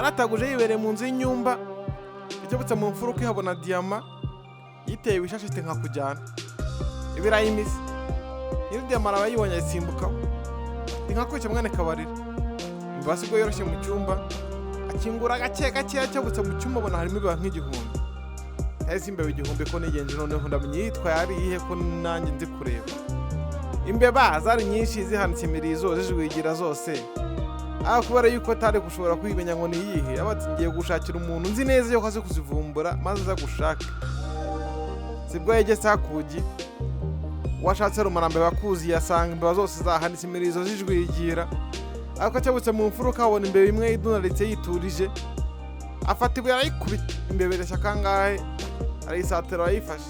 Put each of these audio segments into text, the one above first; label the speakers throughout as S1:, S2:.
S1: Yarataguje yibereye mu nzu y'inyumba, ikebutse mu mfuruka ihabona diyama yiteye ibishashi iti nkakujyana ibirayi imizi. Nyiri diyama araba yibonye ayisimbukaho ati nkakwica mwene kabarira. Imbeba sibwo yoroshye mu cyumba, akingura gake gake, akebutse mu cyumba abona harimo imbeba nk'igihumbi. Yahise imbeba 1000 ko nigenje, noneho ndamenya iyitwaye ari iyihe ko nanjye nzi kureba. Imbeba zari nyinshi zihanitse imirizo zijwigira zose, ariko kubera yuko atari gushobora kwimenya ngo ni iyihe, aba ati ngiye gushakira umuntu nzi neza yuko azi kuzivumbura maze aza gushaka. Sibwo yegetse hakugi washatse rumarambeba kuzi, asanga imbeba zose zahanitse imirizo zijwigira, ariko akebutse mu mfuruka abona imbeba imwe idunaritse yiturije, afata ibuye arayikubita, imbeba ireshya kangahe, arayisatira arayifashe,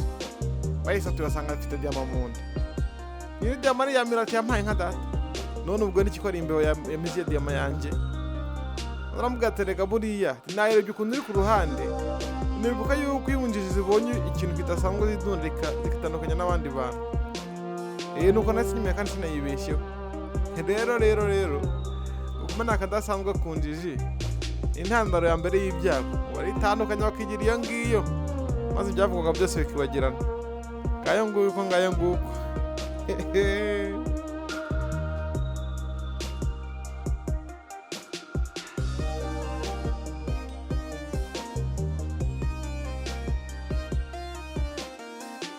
S1: bayisatura asanga afite diyama mu nda. Nyiri diyama ariyamira ati yampaye nka data, none ubwo niki ko ari imbeba yamize diyama yanjye? Aramubwira ati rega buriya nayirebye ukuntu uri ku ruhande, nibuka yuko iyo injiji zibonye ikintu kidasanzwe zidundika zikitandukanya n'abandi bantu. Nuko nahise nyuma kandi sinayibeshyeho. Rero kumena akadasanzwe ku njiji intandaro ya mbere y'ibyago, baritandukanya bakigira iyo ngiyo, maze ibyavugwaga byose bikibagirana. Ngayo nguko, ngayo nguko.